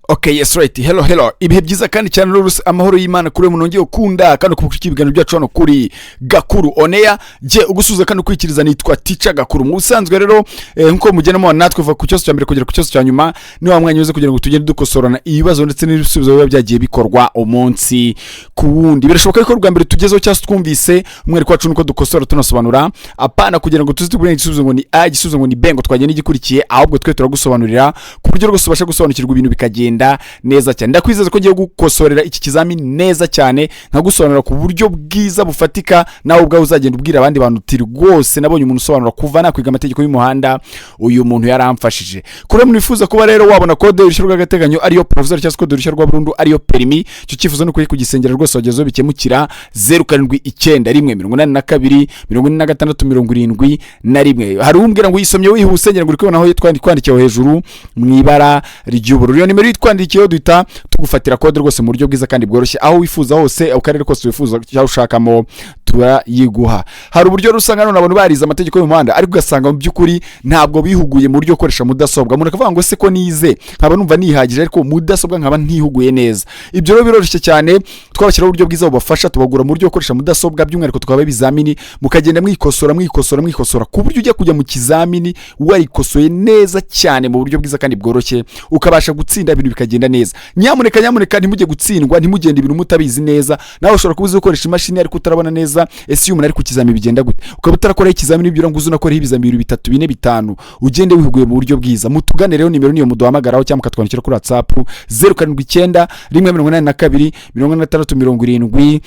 Okay, yes, right. Hello, hello. Ibihe byiza kandi cyane rwose, amahoro y'Imana kuri umuntu ngiye ukunda kandi ukubaka ibiganiro byacu hano kuri Gakuru On Air. Je ugusuza kandi ukwikiriza nitwa Teacher Gakuru. Mu busanzwe rero nkuko mugenda mubona natwe kuva ku cyoso cya mbere kugera ku cyoso cya nyuma, ni wa mwanya uze kugira ngo tugende dukosorana ibibazo ndetse n'ibisubizo biba byagiye bikorwa umunsi ku wundi. Birashoboka ko bwa mbere tugezeho cyangwa se twumvise umwihariko wacu nuko dukosora tunasobanura, apana kugira ngo tuze tubone igisubizo ngo ni A, igisubizo ngo ni B, ngo twagenda igikurikiye, ahubwo twe turagusobanurira ku buryo rwose ubasha gusobanukirwa, ibintu bikagenda neza cyane. Ndakwizeza ko ngiye gukosorera iki kizamini neza cyane, nkagusobanurira ku buryo bwiza bufatika, nawe ubwawe uzagenda ubwira abandi bantu uti: "Rwose nabonye umuntu usobanura kuva nakwiga amategeko y'umuhanda, uyu muntu yaramfashije." Kuri mwifuza kuba rero wabona kode y'uruhushya rw'agateganyo ariyo provisoire, cyangwa se kode y'uruhushya rwa burundu ariyo permis, icyo cyifuzo ni ukuri kugisengera rwose wagezeho bikemukira: 0791824671. Hari umbwira ngo uyisomye wihuse, ngira ngo uri kubona aho twandikiyeho hejuru mu ibara ry'ubururu. Iyo nimero itwandikiyeho duhita tugufatira kode rwose mu buryo bwiza kandi bworoshye, aho wifuza hose, akarere kose wifuza cyangwa ushakamo turayiguha. Hari uburyo rero usanga none abantu barize amategeko y'umuhanda, ariko ugasanga mu by'ukuri ntabwo bihuguye mu buryo bwo gukoresha mudasobwa. Umuntu akavuga ngo: "Se ko nize nkaba numva nihagije, ariko mudasobwa nkaba ntihuguye neza?" Ibyo rero biroroshye cyane, twabashyiraho uburyo bwiza bubafasha, tubagura mu buryo bwo gukoresha mudasobwa, by'umwihariko tukaba ibizamini mukagenda mwikosora, mwikosora, mwikosora, ku buryo ujya kujya mu kizamini warikosoye neza cyane mu buryo bwiza kandi bworoshye, ukabasha gutsinda, ibintu bikagenda neza. Nyamuneka, nyamuneka ntimujye gutsindwa, ntimugende ibintu mutabizi neza. Nawe ushobora kuba uzi gukoresha imashini ariko utarabona neza ese iyo umuntu ari ku kizamini bigenda gute, ukaba utarakoraho ikizamini ibyo ngo uze unakoreho ibizamini bibiri, bitatu, bine, bitanu, ugende wihuguye mu buryo bwiza. Mutugane rero, nimero niyo muduhamagaraho cyangwa mukatwandikira kuri WhatsApp: 0791824671.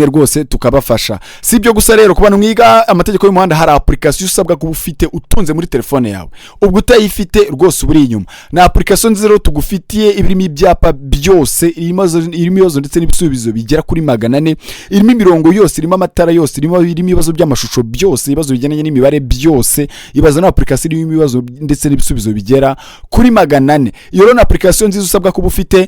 Rwose tukabafasha. Si ibyo gusa rero, ku bantu mwiga amategeko y'umuhanda hari application usabwa kuba ufite, utunze muri telefone yawe. Ubwo utayifite rwose uba uri inyuma. Ni application nziza rero tugufitiye, irimo ibyapa byose, irimo ibibazo ndetse n'ibisubizo bigera kuri 400, irimo imirongo yose, irimo amatara yose, irimo ibibazo by'amashusho byose, ibibazo bigendanye n'imibare byose. Ibaza na application irimo ibibazo ndetse n'ibisubizo bigera kuri 400. Iyo rero ni application nziza usabwa kuba ufite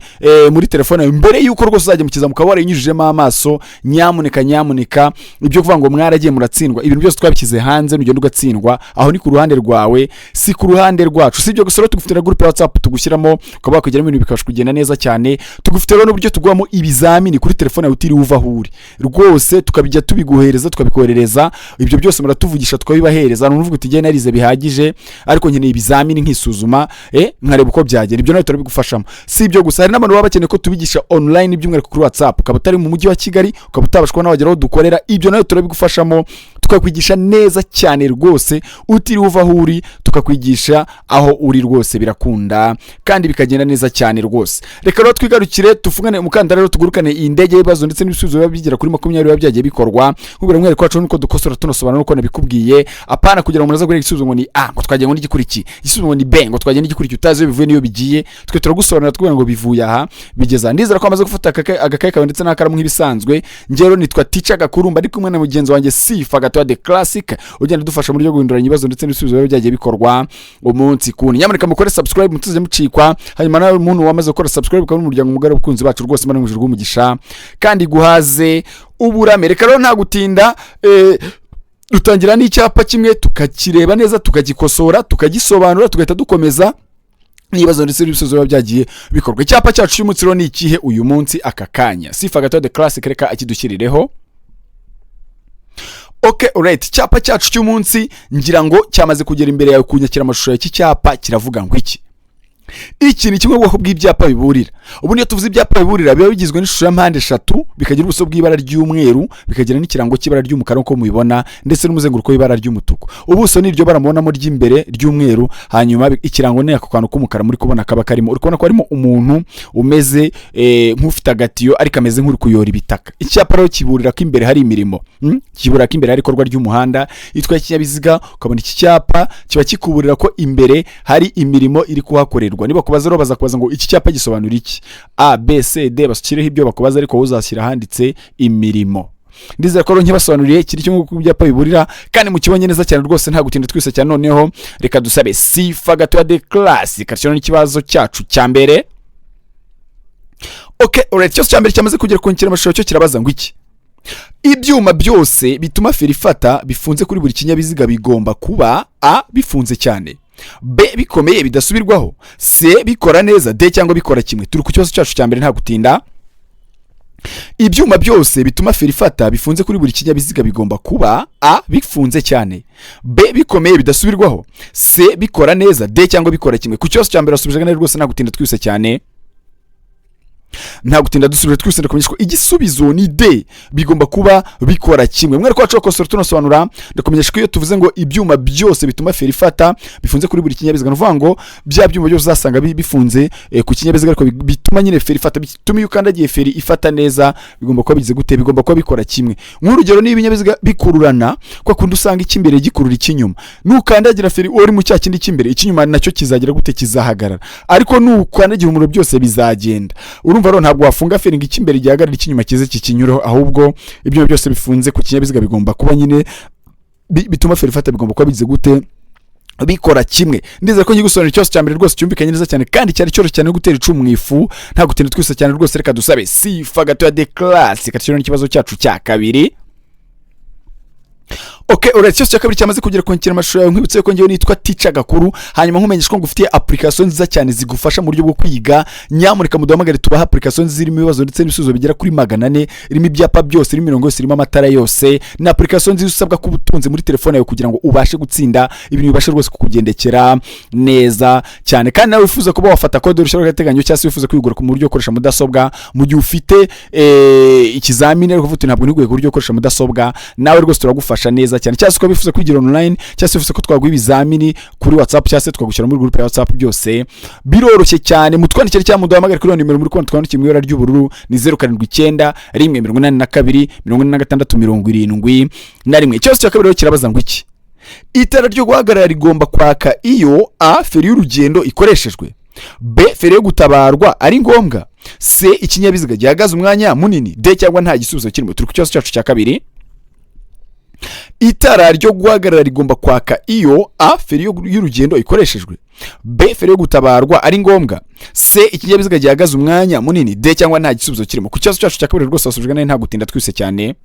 muri telefone yawe mbere y'uko rwose uzajya mu kizami, ukaba warayinyujijemo amaso. Nyamuneka, nyamuneka, ibyo kuvuga ngo mwaragiye muratsindwa, ibintu byose twabishyize hanze, nugenda ugatsindwa aho ni ku ruhande rwawe, si ku ruhande rwacu. Si ibyo gusa rero, tugufite na groupe ya WhatsApp tugushyiramo, ukaba wakwigeramo, ibintu bikabasha kugenda neza cyane. Tugufite rero n'uburyo tuguhamo ibizamini kuri telefone yawe utiriwe uva aho uri, rwose tukabijya tubiguhereza, tukabikoherereza. Ibyo byose muratuvugisha tukabibahereza. Ni uvuga uti: "Njye narize bihagije, ariko nkeneye ibizamini nkisuzuma, nkareba uko byagenda." Ibyo nawe turabigufashamo. Si ibyo gusa, hari n'abantu baba bakeneye ko tubigisha online, by'umwihariko kuri WhatsApp, ukaba utari mu mujyi wa Kigali, ukaba utabasha kubona wagera aho dukorera. Ibyo nawe turabigufashamo, tukakwigisha neza cyane rwose utiriwe uva aho uri, tukakwigisha aho uri rwose, birakunda kandi bikagenda neza cyane rwose. Reka rero twigarukire, tufungane umukandara rero, tugurukane iyi ndege y'ibibazo ndetse n'ibisubizo biba bigera kuri 20 biba byagiye bikorwa. Nkubwira umwihariko wacu nuko dukosora tunasobanura, nuko nabikubwiye, apana kugira ngo umuntu aze guhera igisubizo ngo ni A, ngo twagiye ngo n'igikurikiye, igisubizo ngo ni B, ngo twagiye n'igikurikiye, utazi iyo bivuye n'iyo bigiye. Twe turagusobanurira tubwira ngo bivuye aha bigeze aha. Ndizera ko wamaze gufata agakayi kawe ndetse n'akaramu nk'ibisanzwe. Njyewe rero nitwa Teacher Gakuru, mba ndi kumwe na mugenzi wanjye Sifa Gatoya the Classic, ugenda udufasha mu buryo bwo guhinduranya ibibazo ndetse n'ibisubizo biba byagiye bikorwa umunsi kundi. Nyamuneka mukore subscribe mutuzajya mucikwa. Hanyuma nawe umuntu wamaze gukora subscribe, ukaba uri umuryango mugari w'abakunzi bacu, rwose Imana mu umugisha kandi guhaze uburame. Reka rero nta gutinda, dutangira n'icyapa kimwe, tukakireba neza, tukagikosora, tukagisobanura, tugahita dukomeza n'ibibazo ndetse n'ibisubizo biba byagiye bikorwa. Icyapa cyacu cy'umunsi rero ni ikihe uyu munsi aka kanya? Sifa Gato the Classic, reka akidushyirireho. Okay, alright. Icyapa cyacu cy'umunsi ngira ngo cyamaze kugera imbere yawe ku nyakiramashusho. Y'iki cyapa kiravuga ngo iki? Iki ni kimwe mu bwoko bw'ibyapa biburira. Ubundi iyo tuvuze ibyapa biburira, biba bigizwe n'ishusho ya mpande eshatu, bikagira ubuso bw'ibara ry'umweru, bikagira n'ikirango cy'ibara ry'umukara nk'uko mubibona, ndetse n'umuzenguruko w'ibara ry'umutuku. Ubuso ni iryo bara mubonamo ry'imbere ry'umweru, hanyuma ikirango ni ako kantu k'umukara muri kubona kaba karimo. Uri kubona ko harimo umuntu umeze nk'ufite agatiyo, ariko ameze nk'uri kuyora ibitaka. Icyapa rero kiburira ko imbere hari imirimo, Kiburira ko imbere hari ikorwa ry'umuhanda. Iyo utwaye ikinyabiziga ukabona iki cyapa, kiba kikuburira ko imbere hari imirimo iri kuhakorerwa. Niba kubaza rero, bazakubaza ngo: "Iki cyapa gisobanura iki?" A, B, C, D, basukireho ibyo bakubaza, ariko wowe uzashyira ahanditse imirimo. Ndizera ko rero nkibasobanuriye kiri kimwe ku byapa biburira kandi mukibonye neza cyane rwose. Nta gutinda twese cyane, noneho reka dusabe Sifa Gatoya the Classic kashyiraho n'ikibazo cyacu cya mbere. Okay, alright. Ikibazo cya mbere cyamaze kugera ku nkiramashusho cyo kirabaza ngo iki? Ibyuma byose bituma feri ifata bifunze kuri buri kinyabiziga bigomba kuba: A, bifunze cyane. B bikomeye bidasubirwaho, C bikora neza, D cyangwa bikora kimwe. Turi ku kibazo cyacu cya mbere, nta gutinda. Ibyuma byose bituma feri ifata bifunze kuri buri kinyabiziga bigomba kuba: A bifunze cyane, B bikomeye bidasubirwaho, C bikora neza, D cyangwa bikora kimwe. Ku kibazo cya mbere wasubije neza rwose, nta gutinda, twihuse cyane, nta gutinda, dusubije twihuse. Ndakumenyesha ko igisubizo ni D, bigomba kuba bikora kimwe. Mwereko wacu wakosora tunasobanura. Ndakumenyesha ko iyo tuvuze ngo ibyuma byose bituma feri ifata bifunze kuri buri kinyabiziga, ni ukuvuga ngo bya byuma byose uzasanga bifunze ku kinyabiziga, ariko bituma nyine feri ifata, bituma iyo ukandagiye feri ifata neza, bigomba kuba bigize gute? Bigomba kuba bikora kimwe. Nk'urugero, niba ibinyabiziga bikururana, kwa kundi usanga icy'imbere gikurura icy'inyuma, nukandagira feri uri mu cya kindi cy'imbere, icy'inyuma nacyo kizagira gute? Kizahagarara. Ariko nukandagira umuriro, byose bizagenda. Urumva rero, ntabwo wafunga feri ngo icy'imbere gihagarare, icy'inyuma kize kikinyureho. Ahubwo ibyo byose bifunze ku kinyabiziga bigomba kuba nyine bituma feri ifata, bigomba kuba bigize gute? Bikora kimwe. Ndizera ko ngiye gusobanura ikibazo cya mbere rwose cyumvikanye neza cyane, kandi cyari cyoroshye cyane no gutera icumu mu ifu. Nta gutinda, twese cyane rwose, reka dusabe sifa gato ya de classe katishyura n'ikibazo cyacu cya kabiri. Ok, uretse ikibazo cya kabiri cyamaze kugera ku amashusho yawe, nkwibutse ko ngewe nitwa Teacher Gakuru, hanyuma nkumenyesha ko ngufitiye application nziza cyane zigufasha mu buryo bwo kwiga. Nyamuneka muduhamagare tubaha application zirimo ibibazo ndetse n'ibisubizo bigera kuri 400, irimo ibyapa byose, irimo imirongo yose, irimo amatara yose. Ni application nziza usabwa kuba utunze muri telefone yawe kugira ngo ubashe gutsinda, ibintu bibashe rwose kukugendekera neza cyane. Kandi nawe wifuza kuba wafata kode y'uruhushya rw'agateganyo, cyangwa se wifuza kwigura mu buryo ukoresha mudasobwa mu gihe ufite ikizamini ariko uvuga uti ntabwo niguye ku buryo ukoresha mudasobwa, nawe rwose turagufasha neza cyane. Cyangwa se ukaba wifuza kwigira online, cyangwa se wifuza ko twaguha ibizamini kuri WhatsApp, cyangwa se twagushyira muri group ya WhatsApp, byose biroroshye cyane. Mutwandikire cyangwa muduhamagare kuri iyo nimero muri kubona twandikiye mu ibara ry'ubururu, ni 0791 82 46 71. Ikibazo cya kabiri rero kirabaza ngo iki? Itara ryo guhagarara rigomba kwaka iyo: A feri y'urugendo ikoreshejwe, B feri yo gutabarwa ari ngombwa, C ikinyabiziga gihagaze umwanya munini, D cyangwa nta gisubizo kirimo. Turi ku kibazo cyacu cya kabiri. Itara ryo guhagarara rigomba kwaka iyo: A feri y'urugendo ikoreshejwe, B feri yo gutabarwa ari ngombwa, C ikinyabiziga gihagaze umwanya munini, D cyangwa nta gisubizo kirimo. Ku kibazo cyacu cya kabiri rwose wasubijwe nawe, nta gutinda, twise cyane,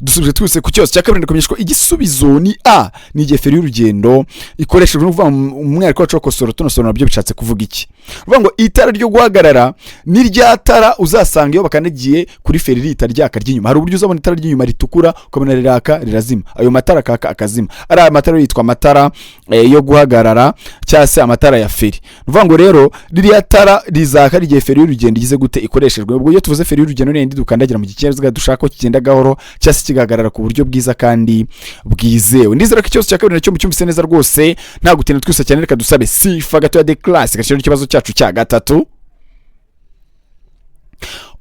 dusubije twese ku kibazo cya kabiri. Ndakumenyesha ko igisubizo ni A, ni igihe feri y'urugendo ikoreshejwe. Ni ukuvuga ngo umwihariko wacu wo kosora tunasobanura nabyo bishatse kuvuga iki? Ni ukuvuga ngo itara ryo guhagarara ni rya tara uzasanga iyo bakandagiye kuri feri rihita ryaka ry'inyuma. Hari uburyo uzabona itara ry'inyuma ritukura, ukabona riraka, rirazima, ayo matara akaka akazima. Ari amatara yitwa amatara yo guhagarara cyangwa se amatara ya feri. Ni ukuvuga ngo rero ririya tara rizaka igihe feri y'urugendo igize gute? Ikoreshejwe. Ubwo iyo tuvuze feri y'urugendo, ni yindi dukandagira mu kinyabiziga dushaka ko kigenda gahoro cyangwa se kigahagarara ku buryo bwiza kandi bwizewe. Ndizera ko ikibazo cya kabiri nacyo mucyumvise neza rwose. Nta gutinda, twise cyane, reka dusabe sifa gato ya de classe gashyiraho ikibazo cyacu cya gatatu.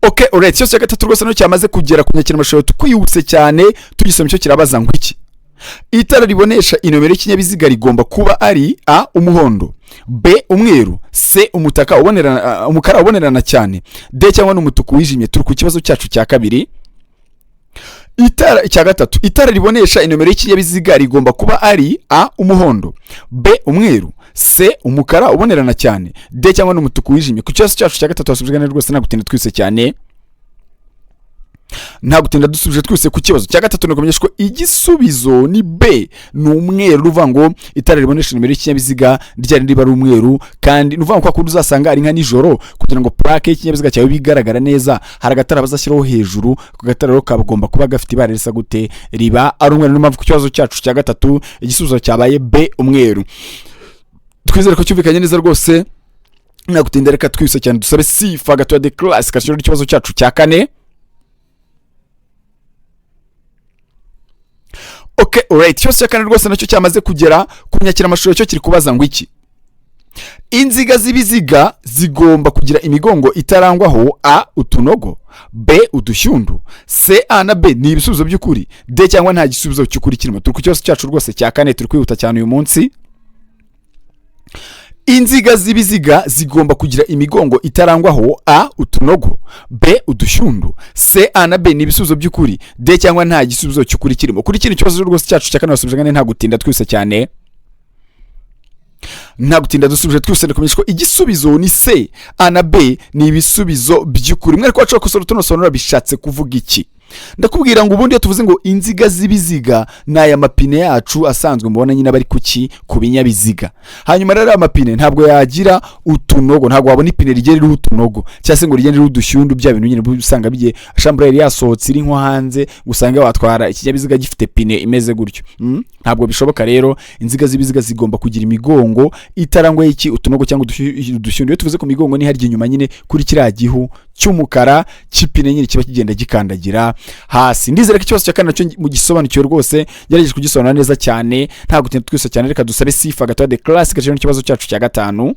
Ok, alright, ikibazo cya gatatu rwose nacyo cyamaze kugera ku nyakiramashusho, twihuse cyane tugisoma. Icyo kirabaza ngo iki? Itara ribonesha inomero y'ikinyabiziga rigomba kuba ari: A umuhondo, B umweru, C umutaka ubonerana, umukara ubonerana cyane, D cyangwa n'umutuku wijimye. Turi ku kibazo cyacu cya kabiri. Itara icya gatatu, itara ribonesha inomero y'ikinyabiziga rigomba kuba ari: A umuhondo, B umweru, C umukara ubonerana cyane, D cyangwa n'umutuku wijimye. Ku kibazo cyacu cya gatatu wasubijwe neza rwose, nta gutinda, twise cyane, nta gutinda, dusubije twese ku kibazo cya gatatu. Nakumenyesha ko igisubizo ni B, ni umweru. Uvuga ngo itara ribonesha nimero y'ikinyabiziga ryari riba ari umweru, kandi ni ukuvuga ngo kwa kundi uzasanga ari nka nijoro, kugira ngo plaque y'ikinyabiziga cyawe bigaragara neza, hari agatara bazashyiraho hejuru. Ako gatara rero kagomba kuba gafite ibara risa gute? Riba ari umweru. Niyo mpamvu ku kibazo cyacu cya gatatu igisubizo cyabaye B, umweru. Twizere ko cyumvikanye neza rwose. Nta gutinda, reka twihuse cyane dusabe sifa gatoya de classe kashyiraho ikibazo cyacu cya kane. Ok, alright, ikibazo cya kane rwose nacyo cyamaze kugera ku nyakiramashusho, cyo kiri kubaza ngo iki? Inziga z'ibiziga zigomba kugira imigongo itarangwaho: A utunogo, B udushyundu, C A na B ni ibisubizo by'ukuri, D cyangwa nta gisubizo cy'ukuri kirimo. Turi ku kibazo cyacu rwose cya kane, turi kwihuta cyane uyu munsi. Inziga z'ibiziga zigomba kugira imigongo itarangwaho: A utunogo, B udushyundu, C A na B ni ibisubizo by'ukuri, D cyangwa nta gisubizo cy'ukuri kirimo. Kuri kino kibazo rwose cyacu cya kane wasubije nta gutinda, twihuse cyane, nta gutinda, dusubije twihuse. Ndakumenyesha ko igisubizo ni C, A na B ni ibisubizo by'ukuri. Mwereko wacu wakosora tunosobanura bishatse kuvuga iki? Ndakubwira ngo ubundi iyo tuvuze ngo inziga z'ibiziga, ni aya mapine yacu asanzwe mubona nyine bari kuki ku binyabiziga. Hanyuma rero aya mapine ntabwo yagira utunogo, ntabwo wabona ipine rigiye ririho utunogo cyangwa se ngo rigende ririho udushyundu, bya bintu nyine usanga bigiye chambre à air yasohotse iri nko hanze, usanga watwara ikinyabiziga gifite pine imeze gutyo. Ntabwo bishoboka. Rero inziga z'ibiziga zigomba kugira imigongo itarangwaho iki? Utunogo cyangwa udushyundu. Iyo tuvuze ku migongo, ni harya inyuma nyine kuri kiriya gihu cy'umukara cy'ipine nyine kiba kigenda gikandagira hasi. Ndizera ko ikibazo cya kane nacyo mugisobanukiwe rwose, ngerageje kugisobanura neza cyane, nta gutinda twese cyane. Reka dusabe Sifa gatoya de classe gaciro n'ikibazo cyacu cya gatanu.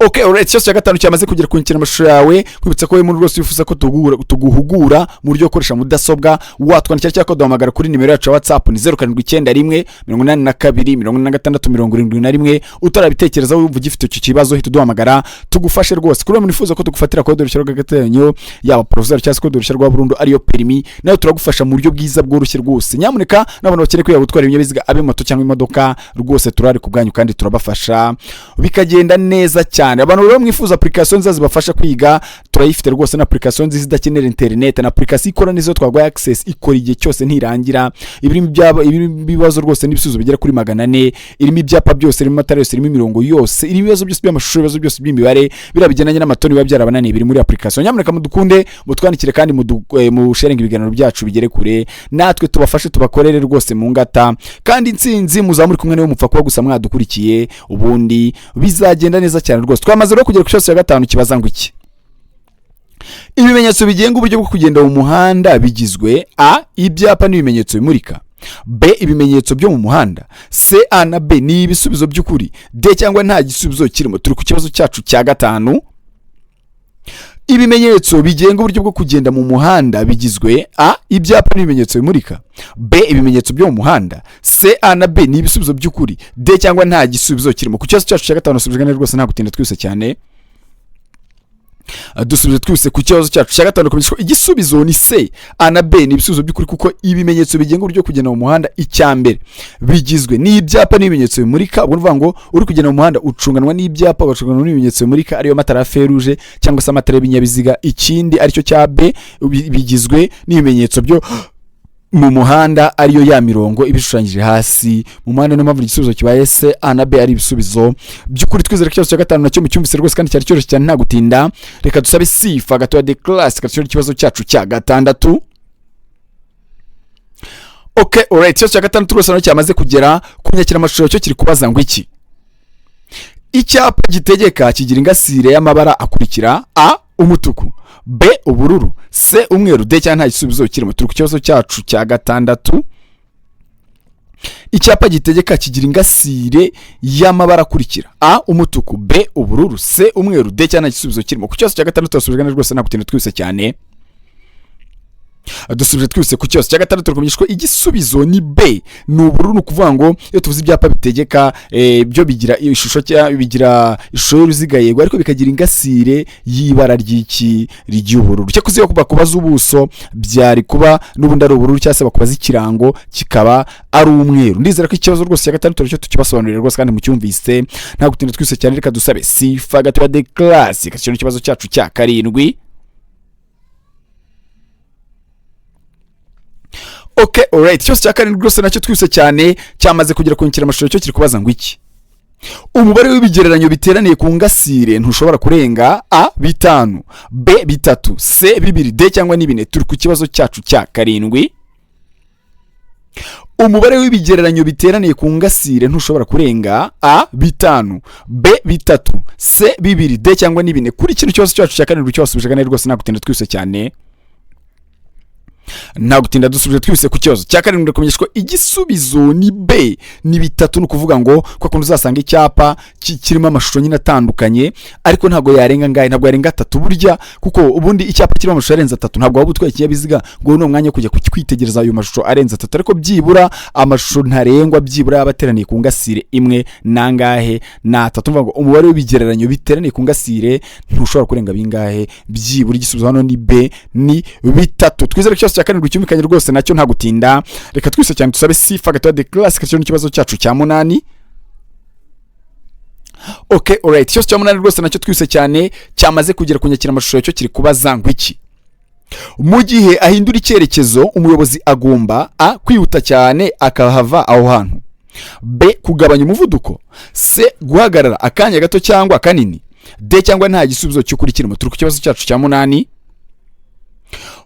Okay, alright, ikibazo cya gatanu cyamaze kugera ku amashusho yawe. Kwibutsa ko wowe muri rwose wifuza ko tuguhugura mu buryo bwo gukoresha mudasobwa, watwandikira cyangwa duhamagara kuri nimero yacu ya WhatsApp, ni 0791 82 46 71. Utarabitekereza, wumva ugifite icyo kibazo, hita uduhamagara tugufashe rwose. Kuri uwo wifuza ko tugufatira kode uruhushya rw'agateganyo, yaba provisoire cyangwa se kode uruhushya rwa burundu, ariyo permis, nayo turagufasha mu buryo bwiza bworoshye rwose. Nyamuneka n'abantu bakeneye kwiga gutwara ibinyabiziga, abe moto cyangwa imodoka, rwose turari ku bwanyu kandi turabafasha bikagenda neza cyane. Abantu rero mwifuza application nziza zibafasha kwiga, turayifite rwose. Na application nziza idakenera internet, na application ikora neza, twaguhaye access, ikora igihe cyose, ntirangira. Ibirimo ibirimo ibibazo rwose n'ibisubizo bigera kuri 400, irimo ibyapa byose, irimo amatara yose, irimo imirongo yose, irimo ibibazo byose by'amashusho, ibibazo byose by'imibare, biriya bigendanye n'amatoni biba byarabananiye biri muri application. Nyamuneka mudukunde, mutwandikire kandi musharinge ibiganiro byacu bigere kure, natwe tubafashe, tubakorere rwose mu ngata. Kandi intsinzi muzaba muri kumwe nawe, mupfa kuba gusa mwadukurikiye, ubundi bizagenda neza cyane rwose. Twamaze rero kugera ku kibazo cya gatanu kibaza ngo iki? Ibimenyetso bigenga uburyo bwo kugenda mu muhanda bigizwe: A, ibyapa n'ibimenyetso bimurika; B, ibimenyetso byo mu muhanda; C, A na B ni ibisubizo by'ukuri; D, cyangwa nta gisubizo kirimo. Turi ku kibazo cyacu cya gatanu. Ibimenyetso bigenga uburyo bwo kugenda mu muhanda bigizwe: A, ibyapa n'ibimenyetso bimurika; B, ibimenyetso byo mu muhanda; C, A na B ni ibisubizo by'ukuri; D, cyangwa nta gisubizo kirimo. Ku kibazo cyacu cya gatanu subijwe neza rwose, nta gutinda, twihuse cyane. Dusubize twihuse ku kibazo cyacu cya gatanu. Kumenyesha ko igisubizo ni C, A na B ni ibisubizo by'ukuri, kuko ibimenyetso bigenga uburyo bwo kugenda mu muhanda, icya mbere bigizwe n'ibyapa n'ibimenyetso bimurika. Ubwo ni ukuvuga ngo uri kugenda mu muhanda ucunganwa n'ibyapa, ugacunganwa n'ibimenyetso bimurika, ariyo matara ya feu rouge cyangwa se amatara y'ibinyabiziga. Ikindi aricyo cya B, bigizwe n'ibimenyetso byo mu muhanda, ariyo ya mirongo iba ishushanyije hasi mu muhanda. Niyo mpamvu igisubizo kibaye C, A na B ari ibisubizo by'ukuri. Twizere ko ikibazo cya gatanu nacyo mucyumvise rwose kandi cyari cyoroshye cyane, nta gutinda. Reka dusabe Sifa gatoya de classe gatoya ikibazo cyacu cya gatandatu. Okay, alright, ikibazo cya gatandatu rwose nacyo cyamaze kugera ku nyakiramashusho, cyo kiri kubaza ngo iki? Icyapa gitegeka kigira ingasire y'amabara akurikira: A, umutuku; B, ubururu; C, umweru; D, cyangwa nta gisubizo kirimo. Turi ku kibazo cyacu cya gatandatu. Icyapa gitegeka kigira ingasire y'amabara akurikira: A, umutuku; B, ubururu; C, umweru; D, cyangwa nta gisubizo kirimo. Ku kibazo cya gatandatu turasubijwe neza rwose, nta gutinda, twihuse cyane. Dusubije twihuse ku kibazo cya gatandatu, turakumenyesha ko igisubizo ni B, ni ubururu. Ni ukuvuga ngo iyo tuvuze ibyapa bitegeka, byo bigira ishusho bigira ishusho y'uruziga, yego, ariko bikagira ingasire y'ibara ry'iki? Ry'ubururu. Cyakoze iyo bakubaza ubuso byari kuba n'ubundi ari ubururu, cyangwa se bakubaza ikirango kikaba ari umweru. Ndizera ko ikibazo rwose cya gatandatu cyo tukibasobanurira rwose kandi mucyumvise, nta gutinda, twihuse cyane. Reka dusabe Sifa gatoya de classe kino ikibazo cyacu cya karindwi. Okay, alright, ikibazo cya karindwi rwose nacyo twihuse cyane cyamaze kugera ku nyikiramashusho, cyo kiri kubaza ngo iki? Umubare w'ibigereranyo biteraniye ku ngasire ntushobora kurenga: A, bitanu; B, bitatu; C, bibiri; D, cyangwa ni bine. Turi ku kibazo cyacu cya karindwi. Umubare w'ibigereranyo biteraniye ku ngasire ntushobora kurenga: A, bitanu; B, bitatu; C, bibiri; D, cyangwa ni bine. Kuri kino kibazo cyacu cya karindwi cyasubije neza rwose, nta gutinda, twihuse cyane, nta gutinda. Dusubije twihuse ku kibazo cya karindwi, ndakumenyesha ko igisubizo ni B, ni bitatu. Ni ukuvuga ngo kwa kundi uzasanga icyapa kirimo amashusho nyine atandukanye, ariko ntabwo yarenga ngahe? Ntabwo yarenga atatu burya, kuko ubundi icyapa kirimo amashusho arenze atatu ntabwo waba utwaye ikinyabiziga ngo ubone umwanya wo kujya kwitegereza ayo mashusho arenze atatu. Ariko byibura amashusho ntarengwa byibura yaba ateraniye ku ngasire imwe nangahe? Ni atatu. Ni ngo umubare w'ibigereranyo biteraniye ku ngasire ntushobora kurenga bingahe? Byibura igisubizo hano ni B, ni bitatu. Twizere ko ikibazo cya karindwi cyumvikanye rwose nacyo, nta gutinda. Reka twihuse cyane tusabe Sifa gatoya de classe kacyo n'ikibazo cyacu cya munani. Okay, alright, ikibazo cya munani rwose nacyo twihuse cyane cyamaze kugera ku nyakiramashusho, cyo kiri kubaza ngo iki? Mu gihe ahindura icyerekezo, umuyobozi agomba A, kwihuta cyane akahava aho hantu, B, kugabanya umuvuduko, C, guhagarara akanya gato cyangwa kanini, D cyangwa nta gisubizo cy'ukuri kirimo. Turi ku kibazo cyacu cya 8.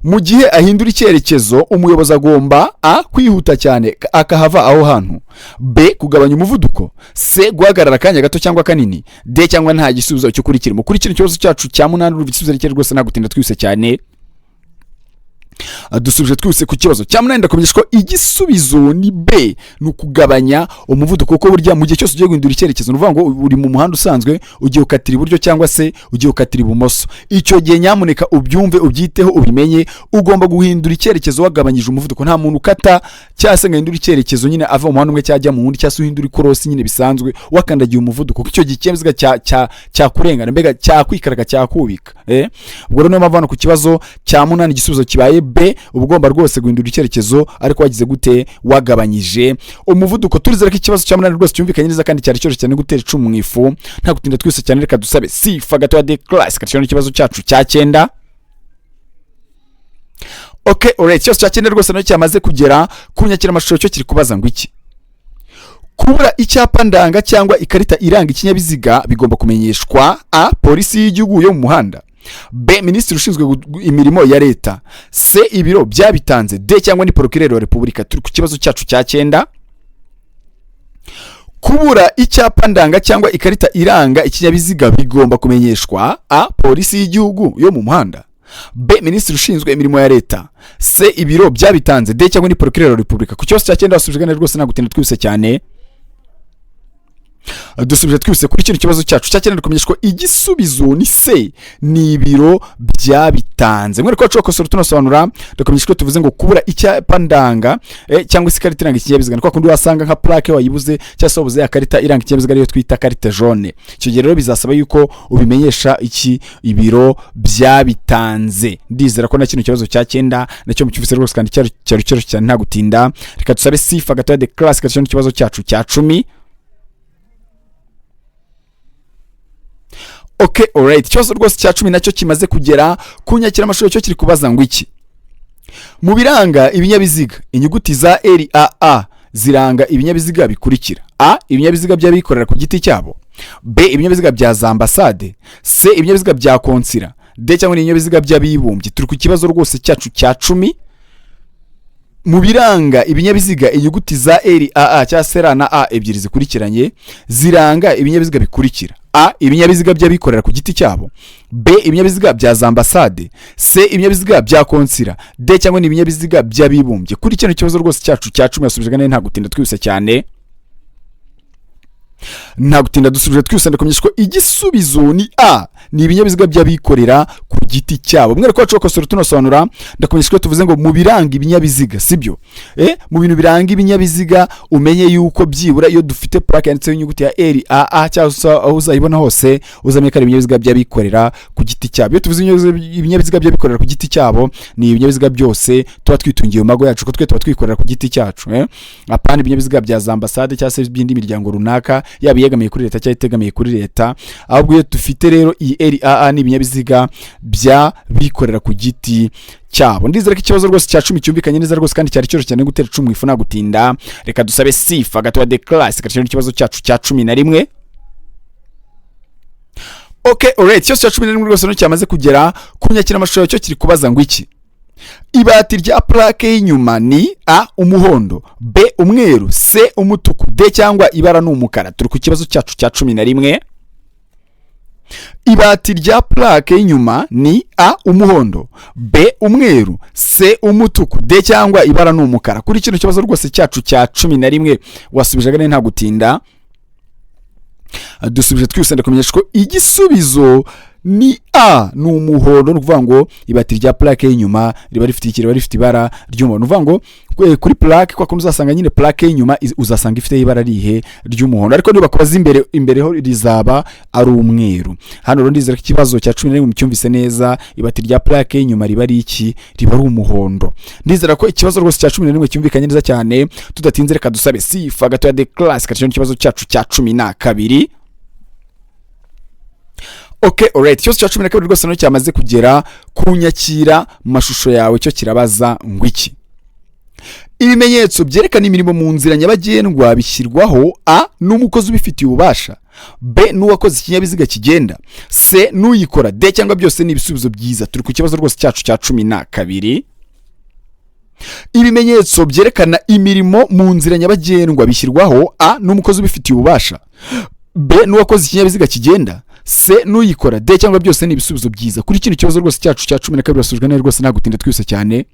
Mu gihe ahindura icyerekezo, umuyobozi agomba A, kwihuta cyane akahava aho hantu, B, kugabanya umuvuduko, C, guhagarara akanya gato cyangwa kanini, D cyangwa nta gisubizo cy'ukuri kirimo. Kuri kino kibazo cyacu cya 8, urumva igisubizo ari rwose nta gutinda, twihuse cyane. Dusubije twihuse ku kibazo cya 8. Ndakumenyesha ko igisubizo ni B, ni ukugabanya umuvuduko, kuko burya mu gihe cyose ugiye guhindura icyerekezo, ni ukuvuga ngo uri mu muhanda usanzwe, ugiye ukatira iburyo cyangwa se ugiye ukatira ibumoso, icyo gihe nyamuneka ubyumve, ubyiteho, ubimenye, ugomba guhindura icyerekezo wagabanyije umuvuduko. Nta muntu ukata cyangwa se ngo ahindure icyerekezo nyine ava mu muhanda umwe cyangwa ajya mu wundi, cyangwa se uhindura ikorosi nyine bisanzwe wakandagiye umuvuduko, kuko icyo gihe ikinyabiziga cyakurengana, mbega cyakwikaraga, cyakubika. Ubwo rero niyo mpamvu hano ku kibazo cya 8 igisubizo kibaye B. Uba ugomba rwose guhindura icyerekezo ariko wagize gute? Wagabanyije umuvuduko. Turizera ko ikibazo cya 8 rwose cyumvikanye neza kandi cyari cyoroshye cyane, gutera icumu mu ifu. Nta gutinda, twese cyane, reka dusabe sifa gatoya de class katishyura n'ikibazo cyacu cya 9. Okay, alright, ikibazo cya 9 rwose nacyo cyamaze kugera ku nyakiramashusho, cyo kiri kubaza ngo iki? Kubura icyapa ndanga cyangwa ikarita iranga ikinyabiziga bigomba kumenyeshwa A, polisi y'igihugu yo mu muhanda, B, minisitiri ushinzwe imirimo ya leta, C, ibiro byabitanze, D cyangwa ni procureur wa repubulika. Turi ku kibazo cyacu cya 9. Kubura icyapa ndanga cyangwa ikarita iranga ikinyabiziga bigomba kumenyeshwa A, polisi y'igihugu yo mu muhanda, B, minisitiri ushinzwe imirimo ya leta, C, ibiro byabitanze, D cyangwa ni procureur wa repubulika. Ku kibazo cya 9 wasubije neza rwose, nta gutinda, twihuse cyane. Dusubije twihuse kuri kino kibazo cyacu cya 9, kumenyeshwa ko igisubizo ni C, ni ibiro byabitanze. Mwereko wacu wakosora tunasobanura. Ndakumenyesha ko tuvuze ngo kubura icyapa ndanga cyangwa se ikarita iranga ikinyabiziga ni kwa kundi wasanga nka plaque wayibuze, cyangwa se wabuze ya karita iranga ikinyabiziga, ariyo twita carte jaune. Icyo gihe rero bizasaba yuko ubimenyesha iki? Ibiro byabitanze. Ndizera ko na kino kibazo cya 9 nacyo mucyumvise rwose kandi cyari cyari cyoroshye cyane. Nta gutinda, reka dusabe sifa gatoya de class gato n'ikibazo cyacu cya 10. Okay, alright, ikibazo rwose cya 10 nacyo kimaze kugera ku nyakiramashusho, cyo kiri kubaza ngo iki? Mu biranga ibinyabiziga, inyuguti za R A A ziranga ibinyabiziga bikurikira: A, ibinyabiziga by'abikorera ku giti cyabo, B, ibinyabiziga bya za ambasade, C, ibinyabiziga bya konsira, D cyangwa ibinyabiziga by'abibumbye. Turi ku kibazo rwose cyacu cya 10. Mu biranga ibinyabiziga, inyuguti za R A A cyangwa se R na A ebyiri zikurikiranye ziranga ibinyabiziga bikurikira: A, ibinyabiziga by'abikorera ku giti cyabo, B, ibinyabiziga bya za ambasade, C, ibinyabiziga bya konsira, D cyangwa ni ibinyabiziga by'abibumbye. Kuri kino kibazo rwose cyacu cya 10 yasubije neza, nta gutinda, twihuse cyane. Nta gutinda, dusubije twihuse. Ndakumenyesha ko igisubizo ni A, ni ibinyabiziga by'abikorera ku giti cyabo. Mwereko wacu wakosora tunasobanura. Ndakumenyesha ko tuvuze ngo mu biranga ibinyabiziga, sibyo? Mu bintu biranga ibinyabiziga, umenye yuko byibura iyo dufite plaque yanditseho inyuguti ya R A A, cyangwa se aho uzayibona hose, uzamenye ko ari ibinyabiziga by'abikorera ku giti cyabo. Iyo tuvuze ibinyabiziga by'abikorera ku giti cyabo, ni ibinyabiziga byose tuba twitungiye mu mago yacu, ko twe tuba twikorera ku giti cyacu, apana ibinyabiziga bya za ambasade cyangwa se by'indi miryango runaka, yaba iyegamiye kuri leta cyangwa itegamiye kuri leta. Ahubwo iyo dufite rero iyi R A A, ni ibinyabiziga by'abikorera ku giti cyabo. Ndizera ko ikibazo rwose cya 10 cyumvikanye neza rwose kandi cyari cyoroshye cyane, gutera icumu ifu. Nta gutinda, reka dusabe sifa gatoya de class gaciye ikibazo cyacu cya 11. Okay, alright, ikibazo cya 11 rwose no cyamaze kugera ku nyakiramashusho, cyo kiri kubaza ngo iki? Ibati rya plaque y'inyuma ni A, umuhondo, B, umweru, C, umutuku, D cyangwa ibara ni umukara. Turi ku kibazo cyacu cya 11. Ibati rya plaque y'inyuma ni A, umuhondo, B, umweru, C, umutuku, D cyangwa ibara ni umukara. Kuri kino kibazo rwose cyacu cya 11 wasubije agane, nta gutinda, dusubije twihuse. Ndakumenyesha ko igisubizo ni A, ni umuhondo. Ni ukuvuga ngo ibati rya plaque y'inyuma riba rifite iki? Riba rifite ibara ry'umuhondo. Ni ukuvuga ngo kuri plaque, kwa kundi uzasanga nyine plaque y'inyuma uzasanga ifite ibara rihe? Ry'umuhondo. Ariko niba bakubaza imbere, imbere ho rizaba ari umweru. Hano rero ndizera ko ikibazo cya 11 mucyumvise neza. Ibati rya plaque y'inyuma riba ari iki? Riba ari umuhondo. Ndizera ko ikibazo rwose cya 11 cyumvikanye neza cyane. Tudatinze, reka dusabe sifa gatoya de class kaciye ikibazo cyacu cya 12. Okay, alright, ikibazo cya 12 rwose nacyo cyamaze kugera ku nyakira mashusho yawe, cyo kirabaza ngo iki? Ibimenyetso byerekana imirimo mu nzira nyabagendwa bishyirwaho A n'umukozi ubifitiye ububasha, B n'uwakoze ikinyabiziga kigenda, C n'uyikora, D cyangwa byose ni ibisubizo byiza. Turi ku kibazo rwose cyacu cya 12. Ibimenyetso byerekana imirimo mu nzira nyabagendwa bishyirwaho A n'umukozi ubifitiye ububasha, B n'uwakoze ikinyabiziga kigenda, C n'uyikora, D cyangwa byose ni ibisubizo byiza. Kuri kino kibazo rwose cyacu cya 12 basubijwe neza rwose, nta gutinda twihuse cyane,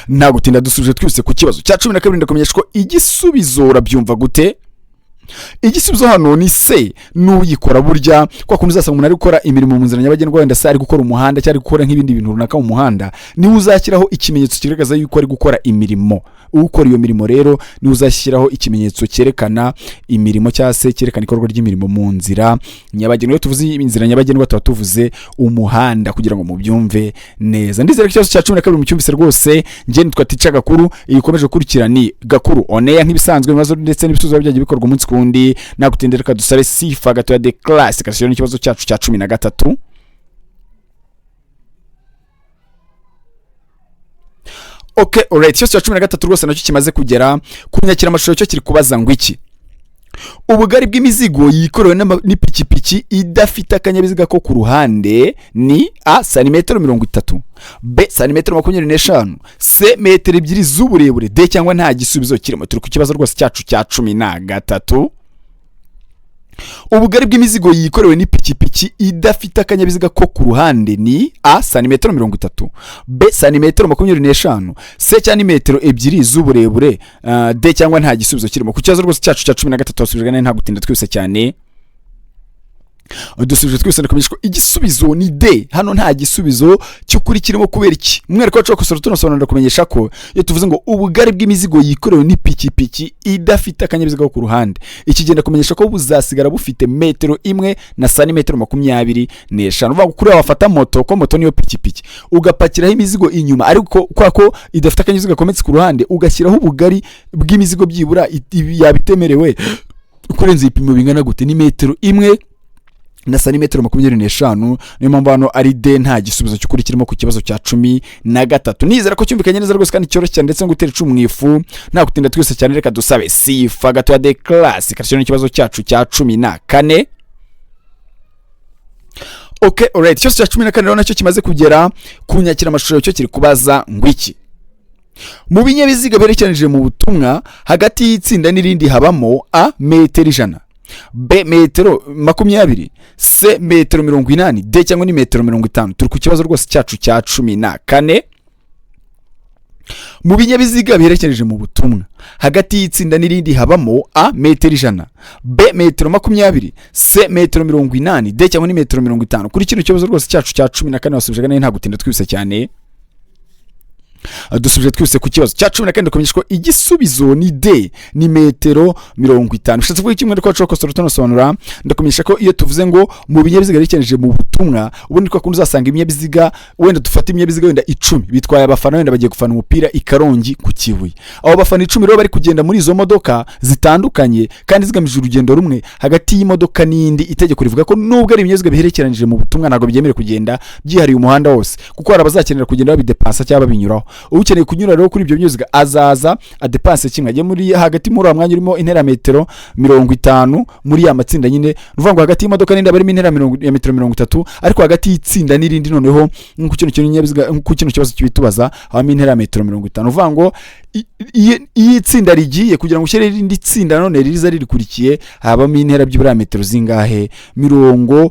nta gutinda, dusubije twihuse ku kibazo cya 12. Ndakumenyesha ko igisubizo, urabyumva gute? Igisubizo hano ni C n'uyikora. Burya kwa kuntu uzasanga umuntu ari gukora imirimo mu nzira nyabagendwa, wenda se ari gukora umuhanda cyangwa ari gukora nk'ibindi bintu runaka mu muhanda, niwe uzashyiraho ikimenyetso kigaragaza yuko ari gukora imirimo. Ukora iyo mirimo rero niwe uzashyiraho ikimenyetso cyerekana imirimo cyangwa se cyerekana ikorwa ry'imirimo mu nzira nyabagendwa. Iyo tuvuze inzira nyabagendwa tuba tuvuze umuhanda, kugira ngo mubyumve neza. Ndizera ko ikibazo cya 12 mucyumvise rwose. Njye nitwa Teacher Gakuru, iyi ukomeje gukurikira ni Gakuru On Air nk'ibisanzwe, ibibazo ndetse n'ibisubizo byagiye bikorwa umunsi ku wundi. Nagutinda, reka dusabe Sifa gatoya de classe kashyiraho n'ikibazo cyacu cya 13. Okay, alright, ikibazo cya 13 rwose nacyo kimaze kugera ku nyakiramashusho, cyo kiri kubaza ngo iki? Ubugari bw'imizigo yikorewe n'ipikipiki idafite akanyabiziga ko ku ruhande ni A santimetero 30, B santimetero 25, C metero 2 z'uburebure, D cyangwa nta gisubizo kirimo. Turi ku kibazo rwose cyacu cya 13. Ubugari bw'imizigo yikorewe n'ipikipiki idafite akanyabiziga ko ku ruhande ni A santimetero 30, B santimetero 25, C cyangwa metero 2 z'uburebure, D cyangwa nta gisubizo kirimo. Ku kibazo rwose cyacu cya 13 wasubijwe nta gutinda twihuse cyane, dusubije twese. Ndakumenyesha ko igisubizo ni D. Hano nta gisubizo cy'ukuri kirimo. Kubera iki? Umwihariko wacu wakosora tunasobanurira kumenyesha ko iyo tuvuze ngo ubugari bw'imizigo yikorewe n'ipikipiki idafite akanyabiziga ko ku ruhande, ikigenda kumenyesha ko buzasigara bufite metero 1 na santimetero 25. Uvuga kuri wafata moto, ko moto niyo pikipiki, ugapakiraho imizigo inyuma, ariko kwa ko idafite akanyabiziga kometse ku ruhande, ugashyiraho ubugari bw'imizigo byibura yabitemerewe kurenza ibipimo bingana gute? Ni metero 1 na santimetero 25. Niyo mpamvu hano ari D, nta gisubizo cy'ukuri kirimo ku kibazo cya 13. Nizera ko cyumvikanye neza rwose kandi cyoroshye cyane, ndetse no gutera icumu mu ifu. Nta gutinda twese cyane, reka dusabe Sifa gatoya de classe kashyiraho n'ikibazo cyacu cya 14. Okay, alright, ikibazo cya 14 rero nacyo kimaze kugera ku nyakiramashusho, cyo kiri kubaza ngo iki? Mu binyabiziga berekeranije mu butumwa, hagati y'itsinda n'irindi habamo A metero 100, B metero 20, C metero 80, D cyangwa ni metero 50. Turi ku kibazo rwose cyacu cya 14. Mu binyabiziga biherekereje mu butumwa, hagati y'itsinda n'irindi habamo A metero 100, B metero 20, C metero 80, D cyangwa ni metero 50. Kuri kino kibazo rwose cyacu cya 14 wasubije neza, nta gutinda twihuse cyane, dusubije twihuse ku kibazo cya 14. Ndakumenyesha ko igisubizo ni D, ni metero 50. Bishatse kuvuga kimwe ariko wakosora tunasobanura. Ndakumenyesha ko iyo tuvuze ngo mu binyabiziga biherekereje mu butumwa, ubundi kwa kundi uzasanga ibinyabiziga, wenda dufate ibinyabiziga wenda 10 bitwaye abafana, wenda bagiye gufana umupira i Karongi ku Kibuye. Abo bafana 10 rero bari kugenda muri izo modoka zitandukanye kandi zigamije urugendo rumwe, hagati y'imodoka n'indi itegeko rivuga ko nubwo ari ibinyabiziga biherekeranije mu butumwa, ntabwo byemerewe kugenda byihariye umuhanda wose, kuko hari abazakenera kugenda babidepasa cyangwa babinyuraho. Ukeneye kunyura rero kuri ibyo binyabiziga azaza adepanse kimwe, ajye muri hagati muri uwo mwanya urimo intera metero 50 muri ya matsinda nyine. Ni ukuvuga ngo hagati y'imodoka n'indi aba arimo intera ya metero 30, ariko hagati y'itsinda n'irindi noneho nk'uko kino kinyabiziga, nk'uko kino kibazo kibitubaza, habamo intera ya metero 50. Ni ukuvuga ngo iyo itsinda rigiye kugira ngo ushyire irindi tsinda none riza ririkurikiye, habamo intera byibura ya metero zingahe? 50.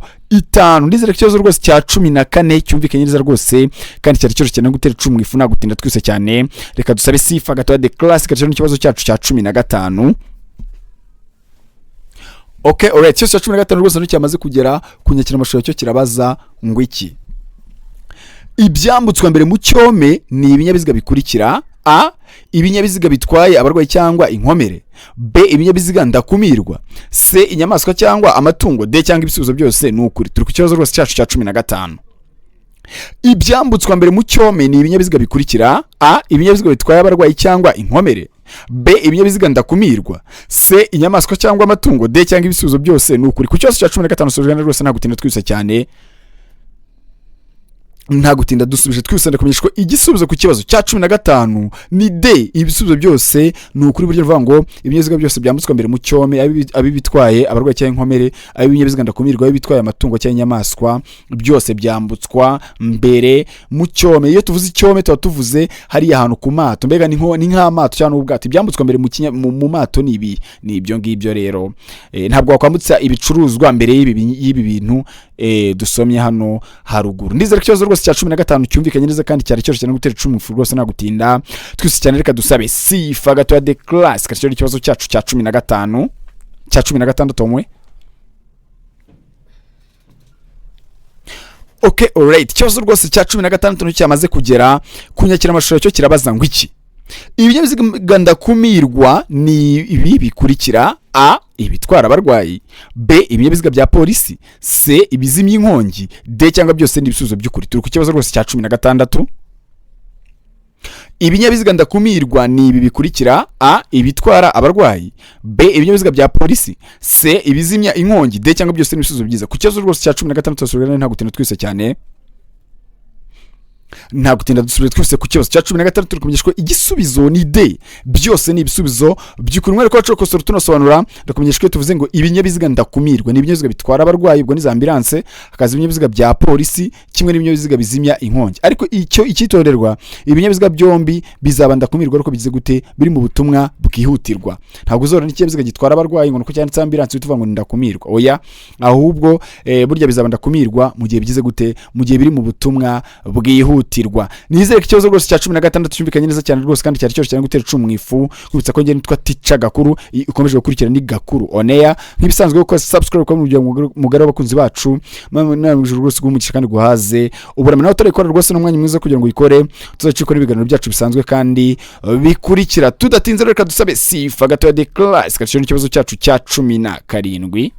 Ndizera ko ikibazo rwose cya 14 cyumvikanye neza rwose kandi cyari cyoroshye no gutera icumu mu ifu. Nta gutinda twese cyane, reka dusabe Sifa gatoya de classe gashyiraho n'ikibazo cyacu cya 15. Okay, alright, ikibazo cya 15 rwose cyamaze kugera ku nyakiramashusho, cyo kirabaza ngo iki? Ibyambutswa mbere mu cyome ni ibinyabiziga bikurikira: A ibinyabiziga bitwaye abarwayi cyangwa inkomere, B ibinyabiziga ndakumirwa, C inyamaswa cyangwa amatungo, D cyangwa ibisubizo byose ni ukuri. Turi ku kibazo rwose cyacu cya 15. Ibyambutswa mbere mu cyome ni ibinyabiziga bikurikira: A ibinyabiziga bitwaye abarwayi cyangwa inkomere, B, ibinyabiziga ndakumirwa, C, inyamaswa cyangwa amatungo, D, cyangwa ibisubizo byose ni ukuri. Ku kibazo cya 15 sojana rwose nta gutinda, twihuse cyane, nta gutinda, dusubije twihuse. Ndakumenyesha ko igisubizo ku kibazo cya 15 ni D, ibisubizo byose ni ukuri. Buryo ruvuga ngo ibinyabiziga byose byambutswa mbere mu cyome, ab'ibitwaye abarwayi cyangwa inkomere, ab'ibinyabiziga ndakumirwa, ab'ibitwaye amatungo cyangwa inyamaswa, byose byambutswa mbere mu cyome. Iyo tuvuze icyome tuba tuvuze hariya hantu ku mato, mbega ni nk'amato cyangwa n'ubwato. Ibyambutswa mbere mu mato ni ibi, ni ibyo ngibyo rero. Ntabwo wakwambutsa ibicuruzwa mbere y'ibi bintu dusomye hano haruguru. Ndizera ko ikibazo rwose cya 15 cyumvikanye neza kandi cyari cyoroshye no gutera icumu rwose, nta gutinda, twese cyane. Reka dusabe sifa gatoya de class kashyira ikibazo cyacu cya 15, cya 16 mwe. Okay, alright, ikibazo rwose cya 16 nicyo cyamaze kugera ku nyakiramashusho, cyo kirabaza ngo iki: ibinyabiziga ndakumirwa ni ibi bikurikira: A, ibitwara abarwayi, B, ibinyabiziga bya polisi, C, ibizimya inkongi, D, cyangwa byose ni ibisubizo by'ukuri. Turi ku kibazo rwose cya 16. Ibinyabiziga ndakumirwa ni ibi bikurikira: A, ibitwara abarwayi, B, ibinyabiziga bya polisi, C, ibizimya inkongi, D, cyangwa byose ni ibisubizo byiza. Ku kibazo rwose cya 16 turasubira nta gutinda, twese cyane, nta gutinda, dusubire twese ku kibazo cya 16. Turi kumenyeshwa igisubizo ni D, byose ni ibisubizo by'ukuri. Mwereko wacu kosora tunasobanura. Ndakumenyesha ko tuvuze ngo ibinyabiziga ndakumirwa ni ibinyabiziga bitwara abarwayi, ubwo ni za ambulance, hakaza ibinyabiziga bya polisi kimwe n'ibinyabiziga bizimya inkongi. Ariko icyo icyitonderwa, ibinyabiziga byombi bizaba ndakumirwa ariko bigize gute? Biri mu butumwa bwihutirwa. Ntabwo uzora n'ikinyabiziga gitwara abarwayi ngo nuko cyanditseho ambulance uhita uvuga ngo ni ndakumirwa, oya. Ahubwo burya bizaba ndakumirwa mu gihe bigize gute? Mu gihe biri mu butumwa bwihutirwa. Nizere ko ikibazo rwose cya 16 cyumvikanye neza cyane rwose kandi cyari cyoroshye cyane gutera icumu mu ifu. Kwibutsa ko njye nitwa Tica Gakuru, ukomeje gukurikira ni Gakuru On Air. Nk'ibisanzwe gukora subscribe kuba umuryango mugari w'abakunzi bacu. Namwe ijuru rwose guhumugisha kandi guhaze uburame. Nawe utarayikora rwose n'umwanya mwiza kugira ngo uyikore, tuzacikora ibiganiro byacu bisanzwe kandi bikurikira. Tudatinze reka dusabe sifa gatoya de class gaciro n'ikibazo cyacu cya 17.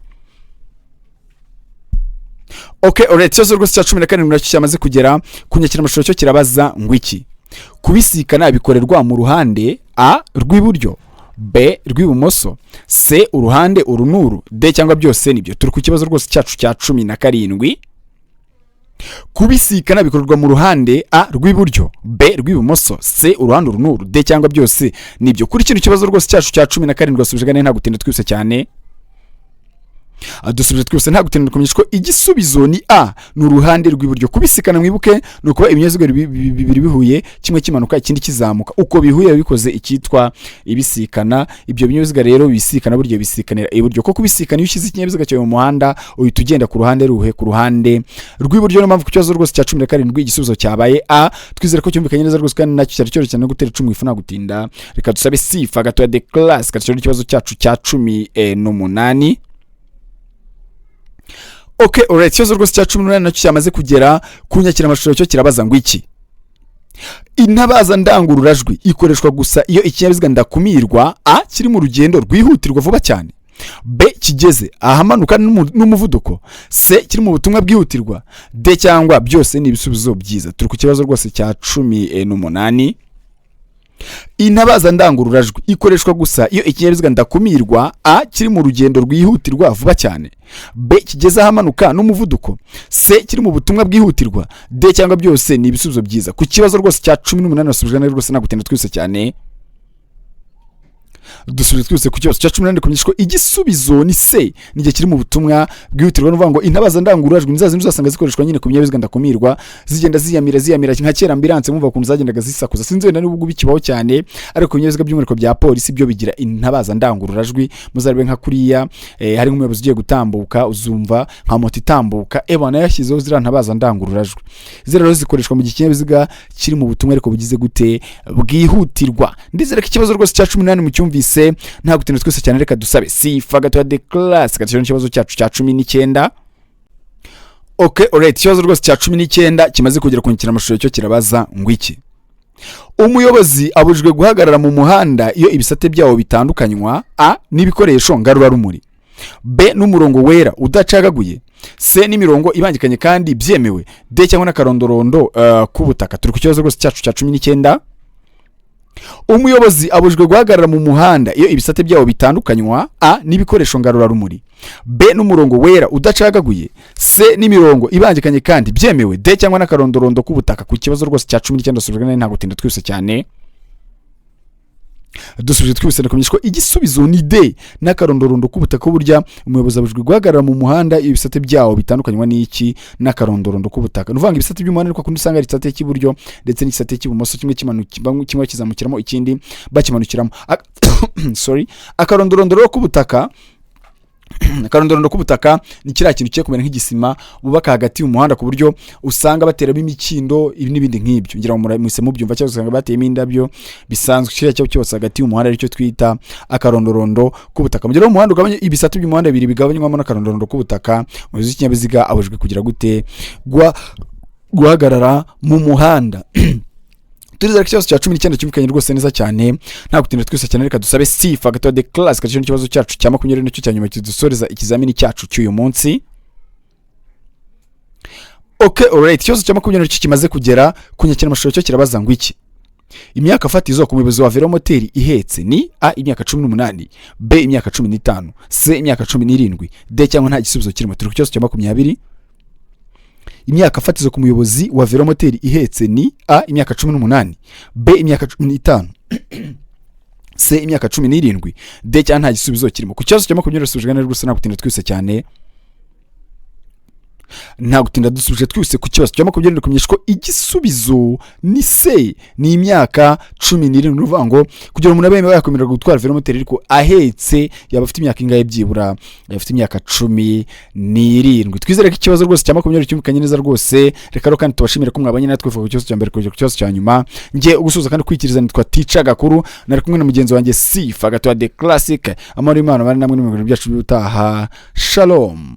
Okay, alright, ikibazo rwose cya 17 nacyo cyamaze kugera ku nyakiramashusho, cyo kirabaza ngo iki: kubisikana bikorerwa mu ruhande A, rw'iburyo, B, rw'ibumoso, C, uruhande uru n'uru, D, cyangwa byose nibyo. Turi ku kibazo rwose cyacu cya 17. Kubisikana bikorerwa mu ruhande A, rw'iburyo, B, rw'ibumoso, C, uruhande uru n'uru, D, cyangwa byose nibyo. Kuri kino kibazo rwose cyacu cya 17 wasubije gane nta gutinda, twihuse cyane. Dusubije twose nta gutinda, kumenyesha ko igisubizo ni A, ni uruhande rw'iburyo. Kubisikana mwibuke ni ukuba ibinyabiziga bibiri bihuye, kimwe kimanuka ikindi kizamuka, uko bihuye bikoze icyitwa ibisikana. Ibyo binyabiziga rero bisikana buryo bisikanira iburyo, kuko kubisikana iyo ushyize ikinyabiziga cyawe mu muhanda uhita ugenda ku ruhande ruhe? Ku ruhande rw'iburyo. Niyo mpamvu ku kibazo rwose cya 17 igisubizo cyabaye A. Twizere ko cyumvikanye neza rwose kandi nacyo cyari cyoroshye cyane no gutera icumu ifu nta gutinda. Reka dusabe sifa gatoya de class gaciro ikibazo cyacu cya 18. Okay, alright, ikibazo rwose cya 18 nacyo cyamaze kugera ku nyakiramashusho, cyo kirabaza ngo iki: intabaza ndangururajwi ikoreshwa gusa iyo ikinyabiziga ndakumirwa A, kiri mu rugendo rwihutirwa vuba cyane, B, kigeze ahamanuka n'umuvuduko, C, kiri mu butumwa bwihutirwa, D, cyangwa byose ni ibisubizo byiza. Turi ku kibazo rwose cya 18. Intabaza ndangururajwi ikoreshwa gusa iyo ikinyabiziga ndakumirwa A, kiri mu rugendo rwihutirwa vuba cyane, B, kigeze ahamanuka n'umuvuduko, C, kiri mu butumwa bwihutirwa, D, cyangwa byose ni ibisubizo byiza. Ku kibazo rwose cya 18 wasubijwe neza rwose nta gutinda, twihuse cyane. Dusubije twihuse ku kibazo cya 18, kumenyesha ko igisubizo ni C, ni igihe kiri mu butumwa bwihutirwa. Ni ukuvuga ngo intabaza ndangururajwi ni za zindi uzasanga zikoreshwa nyine ku binyabiziga ndakumirwa, zigenda ziyamira ziyamira nka kera ambulance mwumva ukuntu zagendaga zisakuza. Sinzi wenda niba ubwo bikibaho cyane, ariko ibinyabiziga by'umwihariko bya polisi byo bigira intabaza ndangururajwi. Muzarebe nka kuriya hari nk'umuyobozi ugiye gutambuka, uzumva nka moto itambuka, ebana yashyizeho ziriya ntabaza ndangururajwi. Ziriya rero zikoreshwa mu gihe ikinyabiziga kiri mu butumwa ariko bugize gute? Bwihutirwa. Ndizere ko ikibazo rwose cya 18 mucyumvise nta gutinda, twese cyane. Reka dusabe sifa gatoya de class gatyo n'ikibazo cyacu cya 19. Okay, alright, ikibazo rwose cya 19 kimaze kugera ku nyakiramashusho, cyo kirabaza ngo iki: umuyobozi abujijwe guhagarara mu muhanda iyo ibisate byawo bitandukanywa A, n'ibikoresho ngarurarumuri, B, n'umurongo wera udacagaguye, C, n'imirongo ibangikanye kandi byemewe, D, cyangwa n'akarondorondo k'ubutaka. Turi ku kibazo rwose cyacu cya 19. Umuyobozi abujijwe guhagarara mu muhanda iyo ibisate byawo bitandukanywa A n'ibikoresho ngarurarumuri, B n'umurongo wera udacagaguye, C n'imirongo ibangikanye kandi byemewe, D cyangwa n'akarondorondo k'ubutaka. Ku kibazo rwose cya 19 dusubijwe neza, nta gutinda, twihuse cyane, dusubije twihuse. Ndakumenyesha ko igisubizo ni D, n'akarondorondo k'ubutaka. Burya umuyobozi abujijwe guhagarara mu muhanda iyo ibisate byawo bitandukanywa n'iki? N'akarondorondo k'ubutaka. Ni ukuvuga ngo ibisate by'umuhanda, ariko kundi usanga ari igisate cy'iburyo ndetse n'igisate cy'ibumoso, kimwe kimanuka, kimwe kizamukiramo, ikindi bakimanukiramo. Sorry, akarondorondo rero k'ubutaka, akarondorondo k'ubutaka ni kiriya kintu kigiye kumera nk'igisima bubaka hagati y'umuhanda, ku buryo usanga bateramo imikindo, ibi n'ibindi nk'ibyo. Ngira ngo muhise mubyumva, cyangwa usanga bateyemo indabyo bisanzwe. Kiriya cyo cyose hagati y'umuhanda aricyo twita akarondorondo k'ubutaka. Mu gihe rero umuhanda ugabanya, ibisate by'umuhanda bibiri bigabanywamo n'akarondorondo k'ubutaka, umuyobozi w'ikinyabiziga abujijwe kugira gute? Guhagarara mu muhanda. Turizera ko ikibazo cya 19 cyumvikanye rwose neza cyane. Nta gutinda, twese cyane, reka dusabe Sifa gato de class kacyo ikibazo cyacu cya 20, nicyo cya nyuma kidusoreza ikizamini cyacu cy'uyu munsi. Okay, alright, ikibazo cya 20 cyo kimaze kugera ku nyakiramashusho, cyo kirabaza ngo iki? Imyaka fatizo ku muyobozi wa velomoteri ihetse ni A imyaka 18, B imyaka 15, C imyaka 17, D cyangwa nta gisubizo kirimo. Turi ku kibazo cya 20. Imyaka fatizo ku muyobozi wa velomoteri ihetse ni A imyaka 18, B imyaka 15, C imyaka 17, D cyangwa nta gisubizo kirimo. Ku kibazo cya 20 dusubijwe neza rwose, nta gutinda, twihuse cyane, nta gutinda, dusubije twihuse. Ku kibazo cya 20 kumenyesha ko igisubizo ni C, ni imyaka 17. Ni ukuvuga ngo kugira umuntu abe yakwemererwa gutwara velomoteri ariko ahetse, yaba afite imyaka ingahe? Byibura yaba afite imyaka 17. Twizere ko ikibazo rwose cya 20 cyumvikanye neza rwose. Reka rero kandi tubashimire ko mwabanye natwe kuva ku kibazo cya mbere kugera ku kibazo cya nyuma. Njye ugusuhuza kandi kwikiriza nitwa Tica Gakuru, nari kumwe na mugenzi wanjye Sifa Gatoya de Classic. Amahoro y'Imana bari namwe n'ibintu byacu by'ubutaha. Shalom.